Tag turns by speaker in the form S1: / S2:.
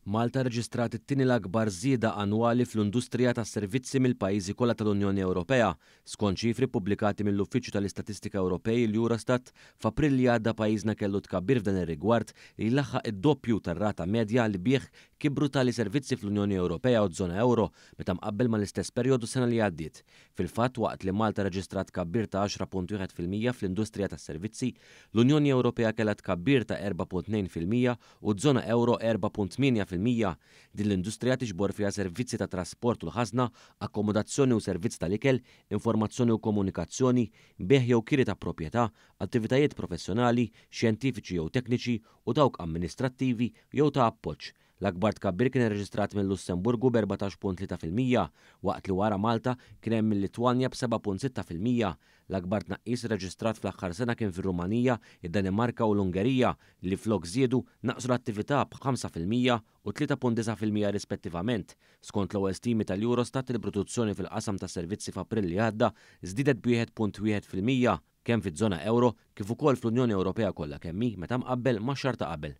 S1: Malta rreġistrat it-tieni l-akbar żieda annwali fl-industrija tas-servizzi mill-pajjiżi kollha tal-Unjoni Ewropea. Skont ċifri ppubblikati mill-Uffiċċju tal-Istatistika Ewropej, l-Eurostat, f'April li għadda pajjiżna kellu tkabbir f'dan ir-rigward li jlaħħaq id-doppju tar-rata medja li bih kibru tali servizzi fl-Unjoni Ewropea u ż-żona ewro meta mqabbel mal-istess perjodu s-sena li għaddiet. Fil-fatt, waqt li Malta rreġistrat tkabbir ta' 10.1% fl-industrija tas-servizzi, l-Unjoni Ewropea kellha tkabbir ta' 4.2% u ż-żona ewro 4.8%. Din l-industrija tiġbor fiha servizzi ta' trasport u l-ħażna, akkomodazzjoni u servizz tal-ikel, informazzjoni u komunikazzjoni, bejgħ jew kiri ta' proprjetà, attivitajiet professjonali, xjentifiċi jew tekniċi u dawk amministrattivi jew ta' appoġġ. L-akbar tkabbir kien irreġistrat mil-Lussemburgu b'14.3%, waqt li wara Malta kien hemm il-Litwanja b'7.6%. L-akbar tnaqqis irreġistrat fl-aħħar sena kien fir-Rumanija, id-Danimarka u l-Ungerija li flok żiedu, naqsu l-attività b'5% u 3.9% rispettivament. Skont l-ewwel stimi tal-Eurostat, il-produzzjoni fil-qasam tas-servizzi f'April li għadda żdiedet b'1.1% kemm fiż-żona ewro kif ukoll fl-Unjoni Ewropea kollha kemm hi meta mqabbel max-xahar ta' qabel.